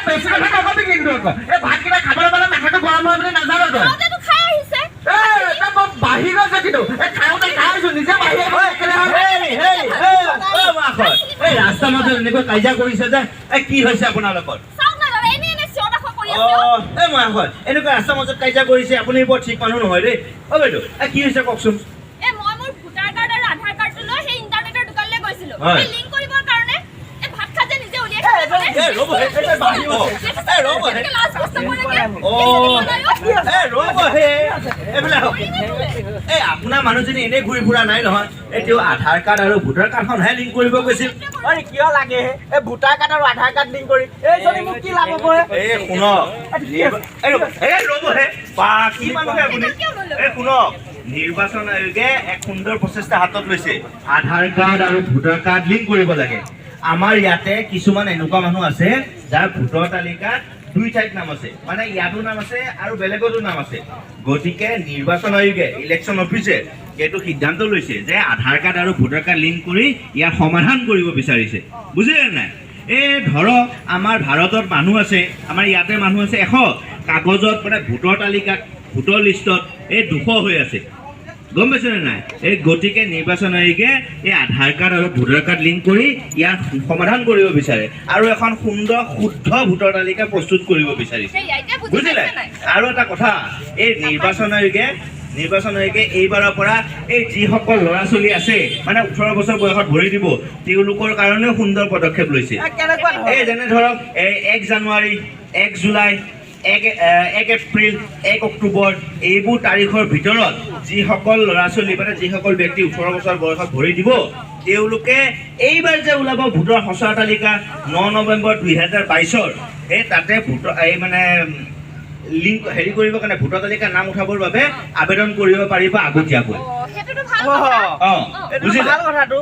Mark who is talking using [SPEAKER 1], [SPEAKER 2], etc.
[SPEAKER 1] বেছি কথা নকবি কিন্তু আকৌ। এই ভাতকেইটা খাবলৈ পালে মাথাটো গৰম হয় বুলি নাজানো তই।
[SPEAKER 2] খাওঁতেতো খাই আহিছে।
[SPEAKER 1] এই, তই বৰ বাঢ়ি গৈছে কিন্তু। এই খাওঁতে খাই আহিছো, নিজে বাঢ়ি আহিব একেলগে।
[SPEAKER 3] হেই, হেই, হেই, ঐ মহাশয়, এই ৰাস্তাৰ মাজত এনেকৈ কাজিয়া কৰিছে যে, এই কি হৈছে আপোনালোকৰ?
[SPEAKER 2] চাওক না দাদা, এনেই এনেই চিঞৰ বাখৰ কৰি
[SPEAKER 3] অ
[SPEAKER 2] আছে অ।
[SPEAKER 3] এই মহাশয়, এনেকুৱা ৰাস্তাৰ মাজত কাজিয়া কৰিছে, আপুনি বৰ ঠিক মানুহ নহয় দেই। অ বাইদেউ, এই কি হৈছে কওকচোন।
[SPEAKER 2] এই মই মোৰ ভোটাৰ কাৰ্ড আৰু আধাৰ কাৰ্ডটো লৈ সেই ইণ্টাৰনেটৰ দোকানলৈ গৈছিলো।
[SPEAKER 3] হয়।
[SPEAKER 2] এই লিংক কৰিবৰ কাৰণে। এই ভাত খাই যে নিজে উলিয়াই খাবলৈ ক'লে।
[SPEAKER 3] এই ৰ'ব হে, এই বাঢ়ি গৈছে। এই ৰ'ব হে।
[SPEAKER 2] কেনেকে লাজ কষ্ট কৰে কে?
[SPEAKER 3] অ এই ৰ'ব হে, এইফালে আহক। এই আপোনাৰ মানুহজনী এনেই ঘূৰি ফুৰা নাই নহয়। এই তেওঁ আধাৰ কাৰ্ড আৰু ভোটাৰ কাৰ্ডখনহে লিংক কৰিব গৈছিল।
[SPEAKER 4] ঐ, কিয় লাগে হে? এই ভোটাৰ কাৰ্ড আৰু আধাৰ কাৰ্ড লিংক কৰি এইজনী মোক কি লাভ হ'ব হে?
[SPEAKER 3] এই শুনক, এই ৰ'ব, এই ৰ'ব হে, বা কি মানুহে আপুনি! এই শুনক, নিৰ্বাচন আয়োগে এক সুন্দৰ প্ৰচেষ্টা হাতত লৈছে। আধাৰ কাৰ্ড আৰু ভোটাৰ কাৰ্ড লিংক কৰিব লাগে। আমাৰ ইয়াতে কিছুমান এনেকুৱা মানুহ আছে যাৰ ভোটৰ তালিকাত দুই ঠাইত নাম আছে, মানে ইয়াতো নাম আছে আৰু বেলেগতো নাম আছে। গতিকে নিৰ্বাচন আয়োগে, ইলেকশ্যন অফিচে এইটো সিদ্ধান্ত লৈছে যে আধাৰ কাৰ্ড আৰু ভোটাৰ কাৰ্ড লিংক কৰি ইয়াৰ সমাধান কৰিব বিচাৰিছে, বুজিলে নাই? এই ধৰক আমাৰ ভাৰতত মানুহ আছে, আমাৰ ইয়াতে মানুহ আছে 100, কাগজত মানে ভোটৰ তালিকাত, ভোটৰ লিষ্টত এই 200 হৈ আছে, গম পাইছেনে নাই? এই গতিকে নিৰ্বাচন আয়োগে এই আধাৰ কাৰ্ড আৰু ভোটাৰ কাৰ্ড লিংক কৰি ইয়াৰ সমাধান কৰিব বিচাৰে আৰু এখন সুন্দৰ শুদ্ধ ভোটৰ তালিকা প্ৰস্তুত কৰিব বিচাৰিছে।
[SPEAKER 2] সেয়া এতিয়া বুজি
[SPEAKER 3] বুজিলে?
[SPEAKER 2] পাইছে নাই?
[SPEAKER 3] আৰু এটা কথা, এই নিৰ্বাচন আয়োগে এইবাৰৰ পৰা এই যিসকল ল'ৰা ছোৱালী আছে, মানে 18 বছৰ বয়সত ভৰি দিব, তেওঁলোকৰ কাৰণেও সুন্দৰ পদক্ষেপ লৈছে।
[SPEAKER 4] এই কেনেকুৱা ধৰণৰ?
[SPEAKER 3] এই যেনে ধৰক এই 1 জানুৱাৰী, 1 জুলাই, 1 এপ্ৰিল, 1 অক্টোবৰ, এইবোৰ তাৰিখৰ ভিতৰত যিসকল ল'ৰা ছোৱালী, মানে যিসকল ব্যক্তি 18 বছৰ বয়সত ভৰি দিব, তেওঁলোকে এইবাৰ যে ওলাব ভোটৰ খচৰা তালিকা 9 নৱেম্বৰ 2022ৰ, এই তাতে ভোটৰ এই মানে লিংক হেৰি কৰিবৰ কাৰণে, ভোটাৰ তালিকাৰ নাম উঠাবৰ বাবে আবেদন কৰিব পাৰিব আগতীয়াকৈ।
[SPEAKER 2] অ, সেইটোতো ভাল কথা।
[SPEAKER 3] অ।
[SPEAKER 4] এইটো
[SPEAKER 3] বুজিলে?
[SPEAKER 4] ভাল কথাটো।